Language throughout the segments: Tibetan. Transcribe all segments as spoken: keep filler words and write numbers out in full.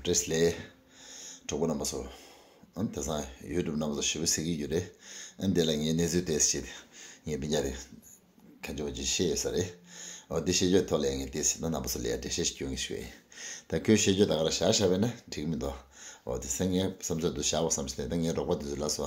བཀྲ་ཤིས་བདེ་ལེགས། གྲོགས་པོ་རྣམ་པ་ཚོ། ཨ་ནི་དེང་སང་ཡུ་ཊུབ་རྣམ་པ་ཚོ་ཞེ་པོ་གཟིགས་ཀྱི་ཡོད་རེད། ཨ་ནི་དེ་ལ་ངའི་གནས་ཚུལ་དེ་ཞིག་ངའི་སྤུན་ཀྱག་རེད། ག་འཇོག་ཅིག་བཤད་ཡོད་ས་རེད། འོ་དེ་བཤད་རྒྱུའི་ཐོག་ལ་ངས་དེ་ཟེར་ན་རྣམ་པ་ཚོ་ལ་ཡ་འགྲེལ་བཤད་ཞིག་སྐྱོན་གྱི་ཞུ་ཡིན། ད་ཁོས་བཤད་རྒྱུ་ད་ག་རང་བཞག་བཞག་པས་ན་འགྲིག་མི་འདུག་འོ་དེ་སེང་ངའི་བསམ་ཚོད་དུ་བཞག་པ་བསམ་ཞིག་དེ་ད་ངའི་རོགས་པ་དེ་ཚོ་ལ་སོ་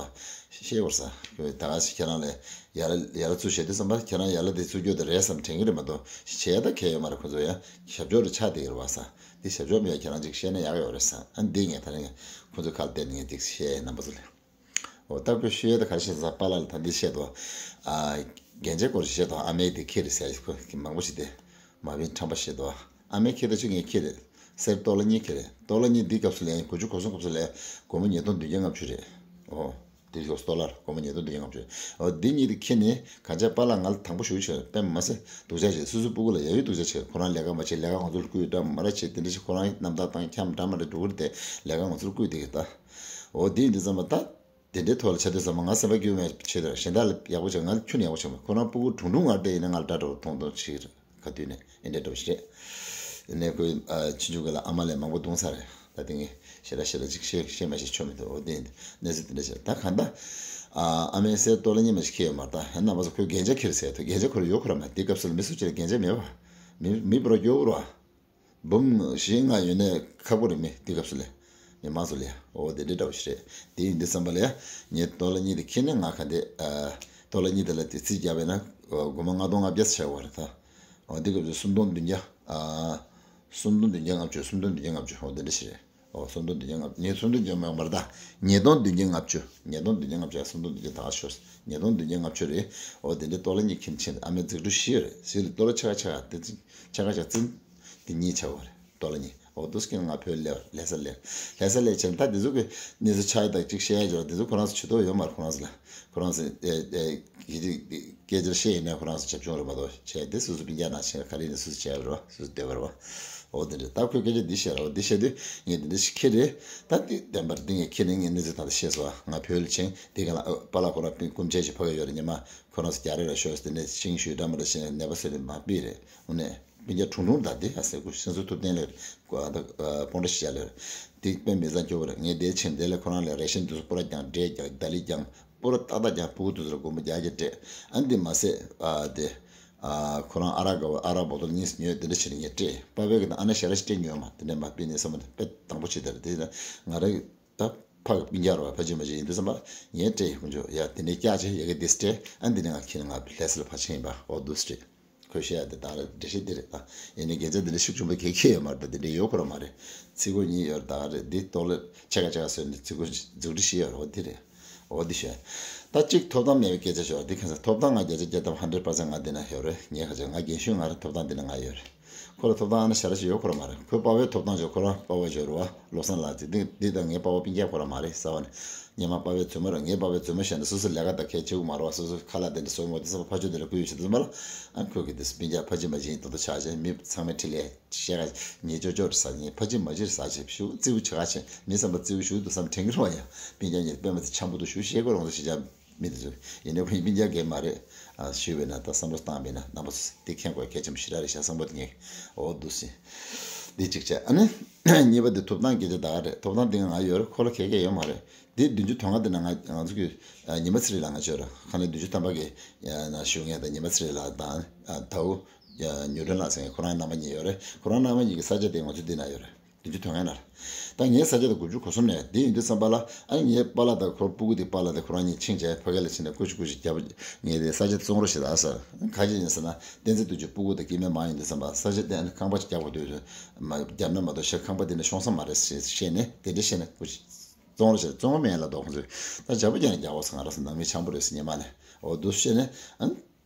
བཤད་བར་ས་ཁོས་ད་ག་ཞིག་ཁྱེད་རང་ལ་ཡ་ལ་ཡ་ལ་ཚུར་བཤད་དུས་ཙམ་པ་ཁྱེད་རང་ཡ་ལ་དེ་ཚུར་སྐྱོད་དེ་རེད་བསམ་དྲན་གྱི་རེད་མ་གཏོགས་བྱས་ད་གལ་ཡོད་མ་རེད། ཁོ་ཚོ་ཡ་ཞབས་ཕྱོགས་རེ་ཆགས་བསྡད་ཡོད་རེད་བ་ས། འདི་ཞབས་ཕྱོགས་མེད་ཡ་ཁྱེད་རང་ཅིག་བཤད་ན་ཡག་ཡོད་རེད་ས། ཨ་འདི་ངས་ད་རིང་ཁོ་ཚོའི་ཁ་ལ་བལྟས་ནས་ངས་ཅིག་བཤད་རྣམ་པ་ཚོ་ལ། འོ་སྟབས་ཀྱིས་ཤོད་ཡ་ད་ག་རེ་བཤད་ས་པཱ་ལགས་ལ་ད་འདི་བཤད་དོ། ཨ་རྒྱན་ཆ་སྐོར་བཤད་དོ། ཨ་མའི་དེ་ཁྱེར་ཟེར་ཁོ་མང་པོ་ཞིག་དེ་མ་བིན་ཁྲམ་པ་བཤད་དོ། ཨ་མའི་ཁྱེར་ད་ཆུ་ངས་ཁྱེར་རེད། གསེར་སྟོ་ལ་གཉིས་ཁྱེར་རེད། སྟོ་ལ་གཉིས་འདི་སྐབས་སུ་ལས་དགུ་བཅུ་གོ་གསུམ་སྐབས་སུ་ལས་སྒོར་མོ་ཉིས་སྟོང་བདུན་བརྒྱ་ལྔ་བཅུ་རེད། འོ། དེ་ཚོ་སྟོ་ལར་སྒོར་མོ་ཉིས་སྟོང་བདུན་བརྒྱ་ལྔ་བཅུ། འོ་འདི་གཉིས་དེ་ཁྱེར་ནས་གང་ཆ་པཱ་ལགས་ང་ལ་དང་པོ་ཞུ་ཆོག་དཔེ་མ་ཟད་སྡུག་ཅག་བྱེད་སོ་སོའི་སྤུ་གུ་ལ་ཡ་ཡུལ་སྡུག་ཅག་བྱེད་ཁོ་རང་ལས་ཀ་མ་བྱེད་ལས་ཀ་ང་ཚོར་བསྐུལ་འདྲ་མ་འདྲ་བྱེད་དེ་འདྲ་བྱེད་ཁོ་རང་རྣམ་ཐར་བཏང་འཁྱམ་འདྲ་མ་འདྲ་འགྲོ་གི་རེད་དེ་ལས་ཀ་ང་ཚོར་བསྐུལ་བསྡད་ཀྱི་ད། འོ་འདི་ཡིན་དུས་ཙམ་པ་ད། དེ་འདྲའི་ཐོག་ལ་ཆ་དུས་ཙམ་པ་ང་སེམས་པ་སྐྱོ་མེད་བྱེད་དེ་གཞན་དག་ལ་ཡག་པོ་བྱེད་ང་ལ་ཁྱོན་ནས་ཡག་པོ་བྱེད་མ་ཁོ་རང་སྤུ་གུ་དྲུང་དྲུང་ངར་བསྡད་ཡིན་ན་ང་ལ་དགྲ་འདྲ་བོ་མཐོང་མཐོང་བྱེད་ཀྱི་རེད། ག་དུས་ནས་ཨེ་འདྲ་འདྲ་བོ་ཞིག་རེད། ནས་ཁོས་ཨ་ཆུང་ཆུང་གི་ལ་ཨ་མ་ལས་མང་པོ་བརྡུངས་ཚར་རེད། ད་དེ་ངས་ཞེ་དྲག་ཞེ་དྲག་ཅིག་བཤད་བཤད་མ་ཤེས་ཆོ་མི་འདུག་འོ་དེ་ཡིན་གནས་ཚུལ་དེ་འདྲ་བཤད་ད་གང་ལྟར་ཨ་ཨ་མའི་གསེར་ཏོ་ལ་གཉིས་མ་ཞིག་ཁྱེར་ཡོད་མ་རེད། ད་ཧེ་ན་མ་སོ་ཁོས་རྒྱན་ཆ་ཁྱེར་ཟེར་ཐུག་རྒྱན་ཆ་ཁོ་ར་ཡོད་ཁོ་ར་མ་དེ་སྐབས་སུ་ལ་མི་སུ་ཅིག་ལ་རྒྱན་ཆ་མེད་པ་མི་མི་པོ་ར་སྐྱོ་བོ་ར་འབུམ་བཞི་ལྔ་ཡོད་ནས་ཁག་པོ་རེད་མི་དེ་སྐབས་སུ་ལ་མི་མང་ཚོ་ལ་ཡ་འོ་དེ་འདྲ་འདྲ་བོ་ཞིག་རེད། དེ་ཡིན་དུས་ཙམ་པ་ལ་ཡ་ངས་ཏོ་ལ་གཉིས་དེ་ཁྱེར་ནས་ང་ག་འདྲ་ཨ་ཏོ་ལ་གཉིས་དེ་ལ་དེ་རྩིས་རྒྱབ་པས་ན་སྒོར་མོ་ལྔ་སྟོང་ལྔ་བརྒྱ་ཟེར་བ་རེད་ད། འོ་འདི་སྐབས་སུ་སུམ་སྟོང་བདུན་བརྒྱ། ཨ། སུམ་སྟོང་བདུན་བརྒྱ་ལྔ་བཅུ་སུམ་སྟོང་བདུན་བརྒྱ་ལྔ་བཅུ་འོ་འདི་འདྲ་ཞིག་རེད། འོ་སུམ་སྟོང་བདུན་བརྒྱ་ལྔ་བཅུ་ངས་སུམ་སྟོང་བདུན་བརྒྱ་མ་མར་ད། ཉིས་སྟོང་བདུན་བརྒྱ་ལྔ་བཅུ་ཉིས་སྟོང་བདུན་བརྒྱ་ལྔ་བཅུ་སུམ་སྟོང་བདུན་བརྒྱ་ད་ཤོ། ཉིས་སྟོང་བདུན་བརྒྱ་ལྔ་བཅུ་རེད། འོ་དེ་འདྲའི་ཏོ་ལ་གཉིས་ཁྱིམ་ཆེན་ཨ་མའི་རྫིག་གྲུ་བཞི་ཡོད་རེད་ཟིག་ལ་ཏོ་ལ་ཆ་ག་ཆ་ག་དེ་ཆ་ག་ཆ་ཙིན། དེ་གཉིས་ཆ་བ་རེད་ཏོ་ལ་གཉིས་འོ་དུ་སྐྱེ་ང་ཕོའི་ལེ་བར་ལྷ་ས་ལེ་ལྷ་ས་ལེ་ཆེན་ད་དེ་ཚོ་གི་གནས་ཚུལ་ཆ་ཡི་དང་གཅིག་བཤད་ཡ་འཇོག་དེ་ཚོ་ཁོ་རང་ཚོ་ཆུ་ཏོ་ཡོད་མ་རེད་ཁོ་རང་ཚོ་ལ། ཁོ་རང་ཚོ་ཨེ་ཨེ་ཡི་རིགས་སྐད་ཆར་བཤད་ཡིན་ན་ཁོ་རང་ཚོ་བྱབ་ཆུང་རེད་མ་གཏོགས་བྱས་དེ་སོ་སོ་སྤུན་ཀྱག་ནང་བཞིན་ག་རེ་ཡིན་ན་སོ་སོ་བྱས་པ་རེད་བ་སོ་སོ་བསྡད་པ་རེད་བ། འོ་དེ་འདྲ་ད་ཁོས་སྐད་ཆ་འདི་བཤད་རེད་བ་འདི་བཤད་དུས་ངས་འདི་འདྲ་ཞིག་ཁྱེད་རེད་ད་འདི་བདེན་པར་འདི་ངས་ཁྱེད་ནས་ངས་གནས་ཚུལ་ད་ལྟ་བཤད་སོང་བ་ང་བོད་ལ་ཕྱིན་འདི་ག་ལ་པཱ་ལགས་ཁོ་རང་སྤུན་སྐུ་མཆེད་ཞིག་ཕ་གི་ཡོད་རེད་ཉི་མ་ཁོ་རང་ཚོ་རྒྱ་རེད་ལ་ཤོར་ཟེར་ནས་ཤིང་ཞུས་འདྲ་མ་འདྲ་བཤད་ནས་ནད་པ་ཟེར་ནས་མ་ཕུད་རེད་འོ་ནས། སྤུན་ཀྱག་དྲུང་དྲུང་དང་དེ་ཨ་སེ་ཀུ་སེང་ཚུལ་ཐུབ་བསྟན་ལེར་ཀོ་ཨ་ད་སྤོན་ཏྲ་ཤི་ཤ་ལེར་དེ་དཔེ་མི་བཟང་སྐྱོ་བོ་རེད། ངས་དེ་ཕྱིན་དེ་ལས་ཁོ་རང་ལས་རེ་ཤན་དུ་སུ་པོ་ར་ཀྱང་འདྲེ་ཀྱང་ད་ལི་ཀྱང་པོ་ར་ཏག་ཏག་ཀྱང་སྤུ་གུ་དུ་སུ་ར་སྒོར་མོ་བརྒྱ་བརྒྱ་སྤྲད་ཨ་འདི་མ་ཟད་ཨ་དེ་ཨ་ཁོ་རང་ཨ་རག་ག་བ་ཨ་རག་བོ་ཏོ་གཉིས་ཉོས་དེ་འདྲ་ཕྱིན་ངས་སྤྲད་པ་བས་ཀྱི་ད་ཨ་ན་ཞ་ར་ཞིག་སྤྲད་ཉོས་མ་དེ་འདྲ་མ་སྤྲད་ནས་བསམ་པ་དཔེ་དང་པོ་ཕྱི་དར་དེ་ང་རེ་ད་ཕ་གི་སྤུན་ཀྱག་ར་བ་ཕ་ཅི་མ་ཅི་ཡིན་དུ་བསམ་པ་ངས་སྤྲད་ཁོ་ཚོ་ཡ་དེ་འདྲའི་ཀྱག་ཅིག་ཡ་གི་དེ་སྤྲད་ཨ་འདི་ནས་ང་ཁྱེད་ང་ལྷ་ས་ལ་ཕ་ཆེན་ཡིན་པ་འོ་དུ་སྤྲད། ཁོས་བཤད་ཡ་དེ་དག་རེད་འགྲེལ་བཤད་འདི་རེད་ད། ཡིན་ནའི་རྒྱན་ཆ་འདི་འདྲ་ཤུགས་ཆེན་པོ་གལ་ཁེལ་ཡོད་མ་རེད་ད་འདི་འདྲ་ཡོད་ཁོ་ར་མ་རེད། ཚིག་གོ་གཉིས་ཡོད་རེད་ད་ག་རེད་འདི་ཏོག་ལེ་ཆ་ག་ཆ་ག་བཟོས་ནས་ཚིག་གོ་འཛུགས་སྐྲུན་བྱས་ཡོད་རེད་འོ་འདི་རེད། འོ་འདི་བཤད། ད་གཅིག་ཐོབ་ཐང་མེད་པའི་སྐད་ཆ་ཤོར་འདི་ཁ་སང་ཐོབ་ཐང་ང་བརྒྱ་ཆ་བརྒྱ་ཐམ་hundred percent ང་འདི་ན་ཡོད་རེད་ངས་ཁ་ཆ་ང་རྒན་གཞོན་ང་རེད་ཐོབ་ཐང་འདི་ན་ང་ཡོད་རེད། ཁོ་ལ་ཐོབ་ཐང་ཨ་ན་ཞ་ར་ཞིག་ཡོད་ཁོ་ར་མ་རེད་ཁོས་པ་ཝའི་ཐོབ་ཐང་ཤོར་ཁོ་རང་པ་ཝ་ཤོར་རེད་བ་བློ་བཟང་ལགས་ཚེ་འདི་འདི་དང་ངའི་པ་ཝ་སྤུན་ཀྱག་ཁོ་ར་མ་རེད་ས་བ་ནས། ཉི་མ་པ་ཝའི་རྫུན་མ་རེད་ངའི་པ་ཝའི་རྫུན་མ་བཤད་ན་སོ་སོ་ལས་ཀ་དང་ཁྱད་ཆེ་བོ་མ་རེད་བ་སོ་སོ་ཁ་ལག་དེ་འདྲ་བཟོ་མོ་དེ་ཚོ་ཕ་ཆོས་དེ་འདྲ་ཁུ་ཡོད་ཤི་དེ་ཚོ་མ་ལ་ཨ་ཁོས་གི་དེ་སྤུན་ཀྱག་ཕ་ཅི་མ་ཅི་ཡིན་ད་དུ་ཆགས་ཆེ་མི་ཚང་མའི་འཕྲིན་ལས་བཤད་ཀ་ཉེ་ཅོ་ཅོ་རེད་ས་ཉེ་ཕ་ཅི་མ་ཅི་རེད་ས་ཆེ་ཤུ་རྩི་བོ་ཆགས་ཆེ་མི་བསམ་པ་རྩི་བོ་ཤུ་དུ་བསམ་དྲན་གི་རེད་བ་ཡ་སྤུན་ཀྱག་ཉེ་དཔེ་མ་ཚེ་འཆམ་པོ་དུ་ཤུ་བཤད་དགོས་རང་ཚོ་ཤི་ཆ། མི་དེ་ཚོས་ཡིན་ནའི་ཁོ་ཡིན་སྤུན་ཀྱག་གས་མ་རེད། ཨ་ཞུས་པས་ན་ད་བསམ་བློ་བཏང་བས་ན་རྣམ་པ་ཚོ་དེ་མཁྱེན་དགོས་གལ་ཆེན་པོ་ཞེ་དྲག་རེད་ཤག་བསམ་པ་དེ་ངས་འོ་འདུག་སེ། འདི་གཅིག་བྱས་ཨ་ནི། གཉིས་པ་དེ་ཐོབ་ཐང་སྐད་ཆ་ད་ག་རེད་ཐོབ་ཐང་དེ་ང་ཡོད་རེད་ཁོ་ལ་གལ་གལ་ཡོད་མ་རེད། འདི་བདུན་ཅུ་དོན་ལྔ་དེ་ན་ང་ང་ཚོ་གི་ཉི་མ་ཚེ་རིང་ལགས་ང་ཚོས་ར་ཁ་ནས་བདུན་ཅུ་ཐམ་པ་གི་ན་ཞུ་མཁན་དང་ཉི་མ་ཚེ་རིང་ལགས་དང་ད་འུ་ཉུ་ཌོན་ལགས་ཟེར་མཁན་ཁོ་རང་རྣམ་པ་གཉིས་ཡོད་རེད་ཁོ་རང་རྣམ་པ་གཉིས་ཀྱི་ས་ཆ་དེ་ང་ཚོ་འདི་ན་ཡོད་རེད། བདུན་ཅུ་དོན་ལྔ་ན་རེད། ད་ངའི་ས་ཆ་དེ་དགུ་བཅུ་གོ་གསུམ་ནས་འདི་ཡིན་དུས་བསམ་པ་ལ་ཨ་ངའི་པཱ་ལགས་དང་ཁོ་སྤུ་གུ་དེ་པཱ་ལགས་དེ་ཁོ་རང་གཉིས་ཕྱིན་བྱས་ཕ་གི་ལ་ཕྱིན་ནས་ཀུ་ཤུ་ཀུ་ཤུ་རྒྱབ་ངས་དེ་ས་ཆ་དེ་བཙོང་རོགས་བྱེད་ད་ཟེར་ག་ཅི་ཡིན་ཟེར་ན་བསྟན་འཛིན་རྡོ་རྗེ་སྤུ་གུ་དང་སྐྱེ་དམན་མང་ཡིན་དུས་བསམ་པ་ས་ཆ་དེ་ཨ་ནི་ཁང་པ་ཅིག་རྒྱག་དགོས་དུས་མ་རྒྱབ་ན་མ་གཏོགས་ཤ་ཁང་པ་དེ་ནས་ཤོང་ས་མ་རེད་ཞེས་བཤད་ནས་དེ་འདྲ་བཤད་ནས་ཀུ་ཤུ་བཙོང་རོགས་བྱེད་བཙོང་བ་མེད་ལ་དོགས་ཁོང་ཚོས་ད་བྱ་བ་རྒྱག་ན་རྒྱག་འོ་ཚང་ང་ར་སེ་ནང་མི་འཆམ་པོ་རེད་ཟེར་ཉི་མ་ནས་འོ་འདུག་བཤད་ནས་ཨ་ནི།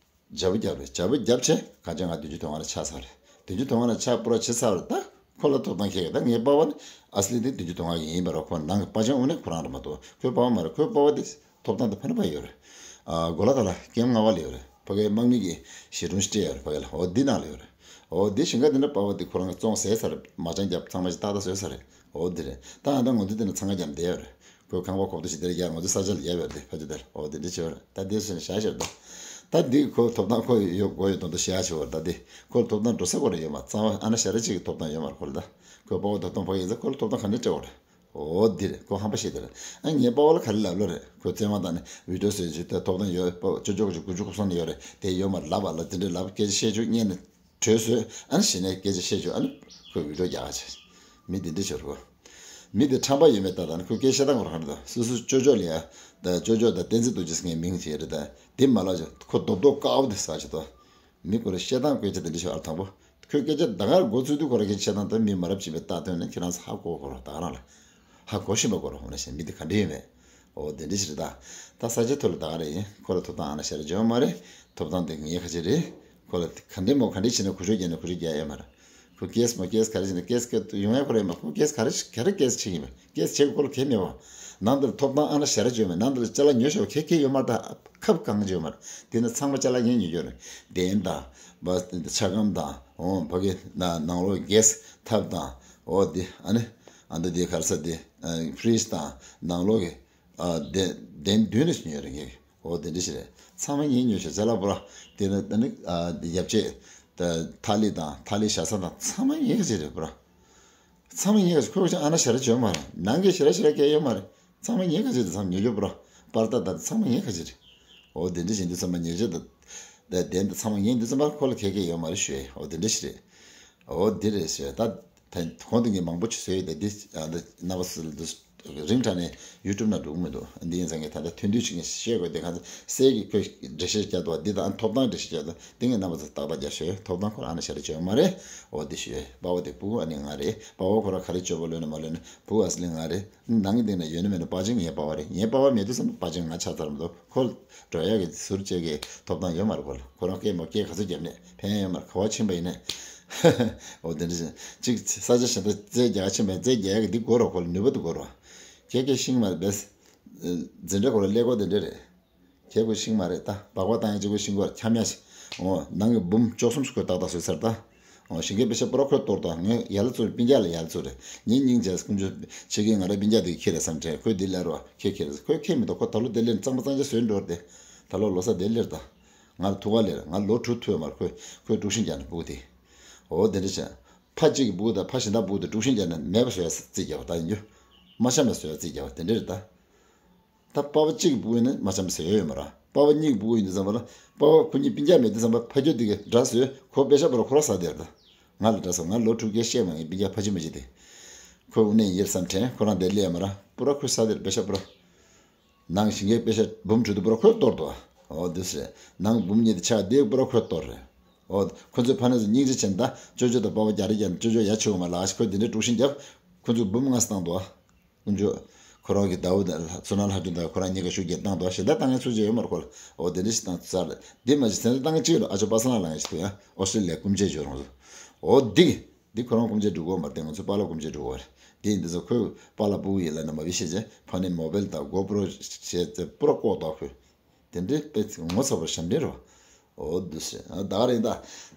བྱ་བ་བརྒྱབ་རེད་བྱ་བ་བརྒྱབ་ཆེ་གང་ཅི་ང་བདུན་ཅུ་དོན་ལྔ་ལ་ཆགས་ཚར་རེད། བདུན་ཅུ་དོན་ལྔ་ལ་ཆགས་པོ་ར་ཆེ་ཚར་རེད་ད་ཁོ་ལ་ཐོབ་ཐང་ཁེལ་གི་ད་ངའི་པ་བ་ནི་ཨ་སི་ལི་དེ་བདུན་ཅུ་དོན་ལྔ་གི་ཡིན་པ་ར་ཁོ་ནང་གི་པ་ཅང་འོ་ནས་ཁོ་རང་རེད་མ་གཏོགས་ཁོའི་པ་བ་མ་རེད་ཁོའི་པ་བ་དེ་ཐོབ་ཐང་དེ་ཕ་ནི་ཕ་ཡོད་རེད། ཨ་གོ་ལ་ད་ལ་ཀེམ་ལྔ་བ་ལ་ཡོད་རེད་ཕ་གའི་དམག་མི་གི་ཞི་གྲོང་སྤྲད་ཡོད་རེད་ཕ་གའི་ལ་འོ་འདི་ནང་ལ་ཡོད་རེད། འོ་འདི་ཞིང་ཁ་འདི་ན་པ་བ་དེ་ཁོ་རང་གི་བཙོང་ཟས་ཚར་མ་ཅང་རྒྱབ་ཚང་མ་ཞིག་ཏག་ཏག་བཟོས་ཚར་རེད། འོ་འདི་རེད་ད་ང་ད་ང་ཚོ་འདི་ན་ཚང་ཁ་རྒྱབ་བསྡད་ཡོད་རེད། ཁོས་ཁང་པ་ཁོག་ཏོ་ཞིག་དེར་རྒྱག་ང་ཚོ་ས་ཆ་ལ་རྒྱབ་ཡོད་དེ་ཕ་ཆུ་དེར་འོ་དེ་འདྲ་བྱས་པ་རེད་ད་དེ་སོན་བྱ་ཞབས་དང་། ད་འདི་ཁོ་ཐོབ་ཐང་ཁོ་ཡོད་དགོས་ཡོད་དོན་དུ་བཤད་ཡ་ཆེ་བར་ད་འདི་ཁོ་ཐོབ་ཐང་འགྲོ་ས་ཁོ་ར་ཡོད་མ་རྩ་བ་ཨ་ན་ཞ་ར་གཅིག་གི་ཐོབ་ཐང་ཡོད་མ་རེད་ཁོ་ལ་ད་ཁོ་དཔའ་བོ་ཐོབ་ཐང་ཕ་གི་ཡིན་ཙང་ཁོ་ལ་ཐོབ་ཐང་ག་འདྲ་སྤྲད་བར་འོ་འདི་རེད་ཁོ་ཧམ་པ་བཤད་དེ་རེད། ཨ་ངས་དཔའ་བོ་ལ་ག་རེ་ལབ་ལོ་རེད་ཁོ་བཙན་དབང་བཏང་ནས་བི་ཌིའོ་བཟོས་ཅིག་ད་ཐོབ་ཐང་ཡོད་དཔའ་བོ་ཅོ་ཅོ་གི་དགུ་བཅུ་གོ་སོང་ནས་ཡོད་རེད་དེ་ཡོད་མ་རེད་ལབ་པ་ལ་དེ་འདྲའི་ལབ་སྐད་ཆ་བཤད་ཆོག་སྔོན་ནས། གྲོས་བཟོས་ཨ་ནི་གཞི་ནས་སྐད་ཆ་བཤད་ཆོག་ཨ་ནི་ཁོས་བི་ཌིའོ་རྒྱག་ཆེ། མི་དེ་འདྲི་ཆོག་རོ། མི་དེ་ཁྲམ་པ་ཡོད་མེད་ལྟ་དང་ཁོས་སྐད་བཤད་སྟངས་ཁོ་རང་དང་སོ་སོ་ཅོ་ཅོ་ལ་ཡ། ད་ཅོ་ཅོ་དང་བསྟན་འཛིན་རྡོ་རྗེ་ཟེར་མཁན་མིང་བྱས་རེད་ད། དེ་མ་ལ་ཅོ་ཁོ་རྡོབ་རྡོབ་དཀར་པོ་དེ་ཟ་ཆེ་ཏོ། མི་ཁོ་ར་བཤད་སྟངས་སྐད་ཆ་དེ་འདྲི་ཆོག་ཨ་དང་པོ། ཁོས་སྐད་ཆ་ད་གར་འགོ་ཚུགས་དུས་ཁོ་ར་སྐད་ཆ་བཤད་སྟངས་དང་མི་མ་རབས་ཅིག་པའི་ལྟ་དོན་ནི་ཁྱེད་རང་ཚོ་ཧ་གོ་གོ་རོ་ད་ག་རང་ལ། ཧ་གོ་བཞིན་པ་གོ་རོ་ཧོ་ན་ཞེ་མི་དེ་ག་འདྲི་ཡོད་མེད། འོ་དེ་འདྲི་ཞིག་རེད་ད། ད་ས་ཆའི་ཐོག་ལ་ད་ག་རེ་ཡིན་ཁོ་ལ་ཐོབ་ཐང་ཨ་ན་ཤ་ར་འཇོན་མ་རེད། ཐོབ་ཐང་དེ་ངའི་ཁ་ཆེ་རེད། ཁོ་ལ་ག་འདྲི་མོ་ག་འདྲི་བྱས་ན་གུ་ཤོ་རྒྱག་ནས་གུ་ཤོ་རྒྱག་ཡོད་མ་རེད། ཁོ་ཀེས་མོ་ཀེས་ག་རེ་བྱས་ན་ཀེས་ཀེ་ཡོང་ཡ་ཁོ་རེད་མ་ཁོ་ཀེས་ག་རེ་ག་རེ་ཀེས་བྱེད་ཀྱི་ཡིན་པ་ཀེས་བྱེད་ཁོ་ལ་གལ་མེད་པ། ནང་དེར་ཐོབ་ཐང་ཨ་ན་ཤ་ར་འཇོན་མ་ནང་དེར་ཅ་ལག་ཉོ་ཤོག་གལ་གལ་ཡོད་མ་རེད་ད་ཁབ་གང་འཇོན་མ་རེད། དེ་ནི་ཚང་མ་ཅ་ལག་ངས་ཉོ་རྒྱུ་རེད། གདན་དང་། ཆ་སྒམ་དང་། འོ་ཕ་གི་ནང་ལོགས་ཀེས་ཐབ་དང་། འོ་དེ་ཨ་ནི། ཨ་མདོ་དེ་ག་རེ་ཟེར་དེ། ཕྲིཇ་དང་ནང་ལོགས་ཀྱི། ཨ་དེ་དེ་མདུན་ནས་ཉོས་རེད་ངས། འོ་དེ་འདྲ་ཞིག་རེད། ཚང་མ་ངས་ཉོས་ཤག་ཅ་ལག་པོ་ར། དེ་ནི་ཨ་ནི་ཨ་ཡབ་ཆས། ད་ཐ་ལི་དང་ཐ་ལི་ཞ་ས་དང་ཚང་མ་ངས་ག་ཅིག་རེད་པོ་ར། ཚང་མ་ངས་ག་ཅིག་ཁོས་ཀྱང་ཨ་ན་ཞ་ར་བྱོན་མ་རེད། ནང་གི་ཞ་ར་ཞ་ར་སྐད་ཡོད་མ་རེད། ཚང་མ་ངས་ག་ཅིག་རེད་ཚང་མ་ཉོས་ཡོད་པོ་ར། པར་ད་ད་ཚང་མ་ངས་ག་ཅིག་རེད། འོ་དེ་འདྲ་བཞིན་དུ་ཚང་མ་ཉོས་ཆ་ད། ད་དེ་འདི་ཚང་མ་ངས་འདི་ཚང་མ་ཁོ་ལ་ཁེ་ཁེ་ཡོད་མ་རེད་ཞུ་ཡས། འོ་དེ་འདྲ་ཞིག་རེད། འོ་འདི་རེད་ཞུ་ཡས་ད། ད་གོང་དུ་ངས་མང་པོ་ཅིག་བཟོས་ཡོད་ད་འདི་ཨ་འདི་རྣམ་པ་ཚོ་ལ་འདི་རིང་དྲགས་ནས་ཡུ་ཊུབ་ནང་འགྲོ་གི་མི་འདུག་འདི་ཡིན་ཙང་ངས་ད་ལྟ་ཐུང་ཐུང་ཅིག་ངས་བཤད་དགོས་དེ་གང་ཚེ་སྲས་ཀྱི་ཁོས་འགྲེལ་བཤད་བརྒྱབ་འདུག་འདི་དང་ཐོབ་ཐང་འགྲེལ་བཤད་བརྒྱབ་འདུག་འདི་ངས་རྣམ་པ་ཚོ་ཏག་ཏག་རྒྱབ་ཞུ་ཡས། ཐོབ་ཐང་ཁོ་ལ་ཨ་ན་ཞ་རེ་བྱོན་མ་རེད། འོ་འདི་ཞུ་ཡས་དཔའ་བོ་དེ་ཕྲུ་གུ་ཨ་ནི་ང་རེད། དཔའ་བོ་ཁོ་ར་ག་རེ་སྤྱོད་པ་ལོན་ན་མ་ལོན་ན་ཕྲུ་གུ་ཨ་སི་ལི་ང་རེད། ནང་གི་སྟེང་ན་ཡོད་ན་མེད་ན་པ་ཅིང་ངའི་པ་བ་རེད། ངའི་པ་བ་མེད་དུས་ཙམ་པ་ཅིང་ང་ཆགས་ཚར་མི་འདུག་ཁོ་འགྲོ་ཡག་གི་ཟུར་བཅད་གི་ཐོབ་ཐང་ཡོད་མ་རེད། ཁོ་ལ་ཁོ་རང་སྐད་མ་སྐད་ག་ཚོད་བརྒྱབ་ནས་ཕན་ཡོད་མ་རེད། ག་བ་ཕྱིན་པ་ཡིན་ནས། འོ་དེ་འདྲ་ཅིག་ས་ཆ་གཞན་དུ་རྩེད་རྒྱག་ཕྱིན་པ་ཡིན། རྩེད་རྒྱག་ཡག་གི་འདི་དགོས་རོགས་ཁོ་ལ་ནུས་པ་འདི་དགོས་རོགས། ཁྱེད་ཀྱི་ཤིང་མ་རེད་པས། འཛིན་གྲྭ་ཁོ་ལ་ཀླད་ཀོར་དེ་འདྲ་རེད། ཁྱེད་ཁོ་ཤིང་མ་རེད་ད། སྦག་སྦག་བཏང་ཡག་གཅིག་པོ་ཤིང་ཁོ་འཁྱམ་ཡག་ཞིག་འོ་ནང་གི་འབུམ་བཅུ་གསུམ་ཞིག་ཁོས་ཏག་ཏག་བཟོས་ཚར་ད། འོ་ཞིང་ཁའི་པེ་ཤ་པུ་ར་ཁོས་གཏོར་ད། ངས་ཡར་ལ་ཚུར་སྤུན་ཀྱག་ལ་ཡར་ལ་ཚུར་རེད། ངས་སྙིང་རྗེ་ཀུན་སྤྱོད་ཆེ་གི་ང་རའི་སྤུན་ཀྱག་དེ་ཁྱེར་རེད་བསམ་དྲན། ཁོས་འདི་ལས་རོ་ཁྱེད་ཁྱེར་རེད། ཁོས་ཁྱེར་མི་འདུག་ཁོ་ད་ལོ་དེ་ལེར་གཙང་མ་གཙང་རྐྱང་བཟོས་འགྲོ་རེད་དེ། ད་ལོ་ལོ་གསར་དེ་ལེར་ད། ང་ལ་ཐུག་ག་ལེར་ང་ལོ་དྲུག་ཐུག་ཡོད་མ་རེད། ཁོས་ཁོས་དཀྲུག་ཤིང་རྒྱག་ནས་སྤུ་གུ་དེ། འོ་དེ་འདྲ་བྱས། ཕ་གཅིག་གི་སྤུ་གུ་དང་ཕ་གཞན་དག་སྤུ་གུ་དེ་དཀྲུག་ཤིང་རྒྱག་ནས་མེད་པ་བཟོ་ཡག་རྩིས་རྒྱག་པ་ད་ཡིན་རྒྱུ། མ་འཆམ་པ་བཟོ་ཡག་རྩིས་རྒྱག་པ་དེ་འདྲ་རེད་ད། ད་པ་ཕ་གཅིག་གི་སྤུ་གུ་ཡིན་ན་མ་འཆམ་ཟེར་ཡོད་ཡོད་མ་རེད། པ་ཕ་གཉིས་ཀྱི་སྤུ་གུ་ཡིན་དུས་ཙམ་པ་ལ་པ་ཕ་ཁོ་གཉིས་སྤུན་ཀྱག་མེད་དུས་ཙམ་པ་ཕ་ཁྱོད་འདི་གས་འདྲ་བཟོས་ཁོ་པེ་ཤ་པུ་ར་ཁོ་ར་ཟ་བསྡད་ད། ང་ལ་འདྲ་བཟོ་ང་ལོ་དྲུག་བརྒྱད་བཤད་མ་ངའི་སྤུན་ཀྱག་ཕ་ཆེ་མ་ཆེ་དེ། ཁོས་དངོས་གནས་ཡིན་རེད་བསམ་དྲན། ཁོ་རང་དེ་སླེབས་མ་རེད། པུ་ར་ཁོས་ཟ་བསྡད་པེ་ཤ་པུ་ར། ནང་ཞིང་ཁའི་པེ་ཤ་འབུམ་དྲུག་དུ་པུ་ར་ཁོས་གཏོར་དོ། འོ་འདི་ཟེར། ནང་འབུམ་གཉིས་དེ་ཆགས་དེ་པུ་ར་ཁོས་གཏོར་རེད། འོ་ཁོ་ཚོའི་ཕ་ནས་སུ་སྙིང་རྗེ་ཆེན་ད་ཅོ་ཅོ་དང་པ་ཕ་རྒྱ་རེ་རྒྱ་ནས་ཅོ་ཅོ་ཡ་ཆེ་བོ་མ་ལགས་ཁོས་དེ་འདྲའི་དཀྲུག་ཤིང་རྒྱབ། ཁོ་ཚོས་འབུམ་ལྔ་བཏང་དོ། ཀུན་སྤྱོད། ཁོ་རང་གི་ཟླ་བོ་དང་ཚུར་ན་ལྷ་སྒྲོན་དང་ཁོ་རང་གཉིས་ཀ་ཤུགས་རྒྱབ་བཏང་དོ། ཞེ་དྲག་བཏང་ཡག་ཚུལ་ཅིག་ཡོད་མ་རེད་ཁོ་ལ། འོ་དེ་འདྲ་ཞིག་བཏང་ཚར་རེད། འདི་མ་གཞི་སེམས་ལ་བཏང་གི་གཅིག་ལ་ཨ་ཅོ་པ་སངས་ལ་ལངས་ཡག་ཞིག་ཐུག་ཡང་ཨོ་སི་ཀྲི་ལི་ཡ་སྐུ་མཆེད་འབྱོར་རོང་ཟོ། འོ་འདི་གི་འདི་ཁོ་རང་སྐུ་མཆེད་འགྲོ་གི་ཡོད་མ་རེད་དེ་ང་ཚོ་པཱ་ལགས་སྐུ་མཆེད་འགྲོ་གི་ཡོད་རེད། འདི་འདི་ཚོ་ཁོས་པཱ་ལགས་སྤུ་གུ་ཡིན་ལབ་ན་མ་བི་ཤེས་བྱས་ཕ་ནི་མོ་བེལ་དང་གོ་པྲོ་བྱས་ཚེ་པུ་ར་ལྐོག་ཏོག་ཁོས། དེ་འདྲའི་དཔེ་ངོ་ཚ་བོ་ཞབས་འདྲེན་རོ། འོ་འདུག་སེ་ད་ག་རེད་ད།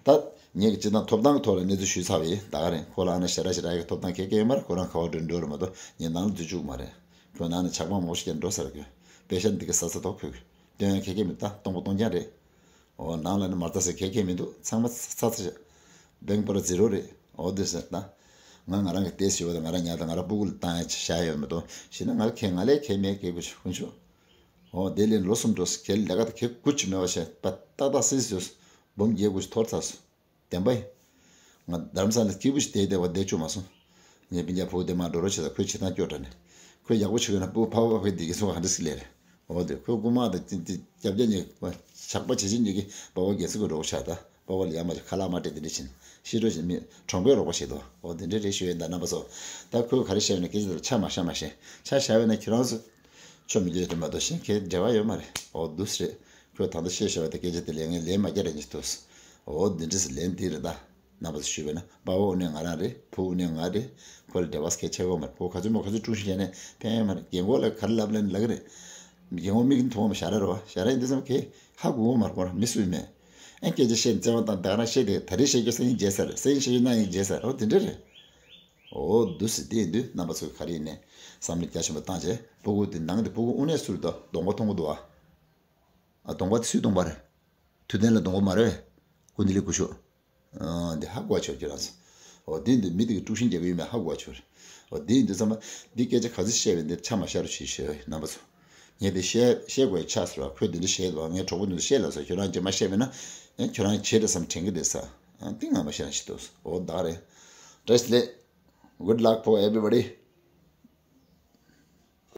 ད་ངས་ཀྱི་སྤྱི་བཏང་ཐོབ་ཐང་གི་ཐོག་ལ་གནས་ཚུལ་ཞུས་ཚར་བ་ཡིན། ད་ག་རེད་ཁོ་ལ་ཨ་ན་ཞ་ར་ཞ་ར་གི་ཐོབ་ཐང་ག་གེ་ཡོད་མ་རེད། ཁོ་རང་ཁ་བ་འགྲོ་འགྲོ་རེད་མ་གཏོགས་ངས་ནང་ལ་འཛུལ་བཅུག་མ་རེད། ཁོས་ནང་ལ་ཇག་པ་མང་པོ་ཞིག་ཀྱང་འགྲོ་ཚར་གི། པེ་ཤ་འདི་ག་ཟ་ཚ་ཐོག་ཁོས་གི་སྟོན་ཡ་ག་གེ་མི་ད་སྟོང་པ་སྟོང་རྐྱང་རེད། འོ་ནང་ལ་ནི་མ་ལྟ་ཟེར་ག་གེ་མི་འདུག་ཚང་མ་ཚ་ཚ་ཤ། བེང་པར་ཛི་རོ་རེད། འོ་འདུག་སེ་ད། ང་ང་རང་གི་ལྟས་ཞུ་བ་དང་ང་རང་ཉལ་དང་ང་རང་སྤུ་གུ་ལ་བཏང་ཡ་བྱ་ཡ་ཡོད་མི་འདུག་ཞེ་ན་ང་ལ་གལ་ང་ལས་གལ་མེད་གལ་དགོས་ཤིག་ཁོ་ཆུ། འོ་དེ་ལས་ལོ་གསུམ་འགྲོ་སོང་། ཁྱེད་ལས་ཀ་དང་ཁྱེད་དགུ་ཅི་མེད་པ་བྱས་པ་ཏག་ཏག་སིལ་སོང་། འབུམ་བརྒྱད་དགུ་ཅི་འཐོར་ཚར་སོང་། བདེན་པ་ཡིན། ང་རྡ་རམ་ས་ལ་སྐྱིད་པོ་ཞིག་བསྡད་བསྡད་པ་བསྡད་བཅུག་མ་སོང་། ངའི་སྤུན་ཀྱག་ཕྲུ་གུ་དེ་མར་འགྲོ་རོགས་བྱེད་ད་ཁོས་བྱེད་སྟངས་སྐྱོ་དྲགས་ནས། ཁོས་ཡག་པོ་བྱེད་དགོས་ན་སྤུ་གུ་ཕ་བ་ཕ་གི་བདེ་སྐྱིད་སོང་བ་ག་འདྲ་ཞིག་ལས་རེད། འོ་དེ་ཁོས་རྐུན་མ་དང་ཅི་ཅི་རྒྱབ་རྒྱབ་ཉེ་ཇག་པ་བྱེད་བྱེད་ཉེ་གི་དཔའ་བོ་རྒྱལ་སྲིད་ཀྱི་རོགས་ཆགས་ད་དཔའ་བོ་ལ་ཡ་མ་ཁ་ལག་མ་སྤྲད་དེ་འདྲ་ཕྱིན་ཤི་འགྲོ་བཞིན་མི་གྲོང་པའི་རོགས་པ་བྱེད་དོ། འོ་དེ་འདྲ་རེད་ཞུ་ཡོད་ད་རྣམ་པ་ཚོ། ད་ཁོས་ག་རེ་བཤད་ན་སྐད་ཆ་དེར་ཆ་མ་བཞག་མ་ཤེས་ཆ་བཞག་ཡོད་ན་ཁྱེད་རང་ཚོ་ཆོ་མི་འདོད་དེ་མ་གཏོགས་གཞན་ཁའི་འབྲེལ་བ་ཡོད་མ་རེད། འོ་འདུག་སེ་རེད། ཁོས་ད་ལྟ་བཤད་བཞག་པ་དེ་སྐད་ཆ་དེ་ལན་ངས་ལན་མ་རྒྱག་རེ་ཉིས་ཐུག་འོ་འདི་འདྲ་སེ་ལན་འདི་རེད་ད། རྣམ་པ་ཚོ་ཞུས་པས་ན་དཔའ་བོ་དངོས་གནས་ང་རང་རེད། ཕྲུ་གུ་དངོས་གནས་ང་རེད། ཁོ་ལ་འབྲེལ་བ་གལ་ཆེ་བོ་མ་རེད། ཁོ་ག་ཚོད་མོ་ག་ཚོད་དཀྲུག་ཤིང་བྱས་ནས་ཕན་ཡོད་མ་རེད། རྒན་གོག་ལ་ག་རེ་ལབ་ལབ་ནས་ལབ་གི་རེད། རྒན་གོག་མིག་གིས་མཐོང་བ་མ་ཞར་ར་རེད་བ། ཞར་ར་ཡིན་དུས་ཙམ་གས་ཧ་གོ་བོ་མ་རེད། ཁོ་རང་མི་སུ་ཡིན་མེད། ཨེ་སྐད་ཆ་བཤད་ནས་བཙན་བ་དང་ད་ག་རང་བཤད་དེ་ད་རེས་བཤད་རྒྱུ་སང་ཉིན་བརྗེད་ས་རེད། སང་ཉིན་བཤད་རྒྱུ་གནངས་ཉིན་བརྗེད་ས་རེད། འོ་དེ་འདྲ་རེད། འོ་འདུག་སེ་དེ་ཡིན་དུས་རྣམ་པ་ཚོ་ག་རེ་ཡིན་ནས་བསམ་བློ་རྒྱ་ཆེན་པོ་བཏང་བྱས་ཕྲུ་གུ་དེ་ནང་དེ་ཕྲུ་གུ་དངོས་གནས་སུ་རེད་དོ། གདོང་པ་མཐོང་གི་འདུག་ཨ། ཨ་གདོང་པ་དེ་སུའི་གདོང་པ་རེད། དུས་གཏན་ལ་གཏོང་གི་མ་རེད། ཀུན་བདེ་ལེགས་སྐུ་ཞབས། འདི་ཧ་གོ་བ་བྱོས་ཁྱོད་རང་ཚོ། འོ་འདི་འདི་མི་དེ་གི་དཀྲུག་ཤིང་རྒྱག་གི་ཡོད་མེད་ཧ་གོ་བ་བྱོས། འོ་འདི་འདི་ཚང་མ་འདི་སྐད་ཆ་ག་ཚོད་བཤད་པའི་འདི་ཆ་མ་ཤར་རུ་བྱེད་ཤེས་རྣམ་པ་ཚོ། ངས་དེ་བཤད་བཤད་དགོས་ཡ་ཆགས་སོང་བ། ཁོས་འདི་འདྲ་བཤད་འདུག་ངས་གྲོགས་པོ་འདི་འདྲ་བཤད་ལབ་སོང་། ཁྱོད་རང་ཅིག་མ་བཤད་པས་ན། ཨེ་ཁྱོད་རང་བྱེད་འདྲ་བསམ་དྲན་གི་འདུག་ས། ཨ་འདི་ངས་མ་བཤད་ན་ཤི་འདུག་འོ་ད་རེད། བཀྲ་ཤིས་བདེ་ལེགས། Good luck for everybody.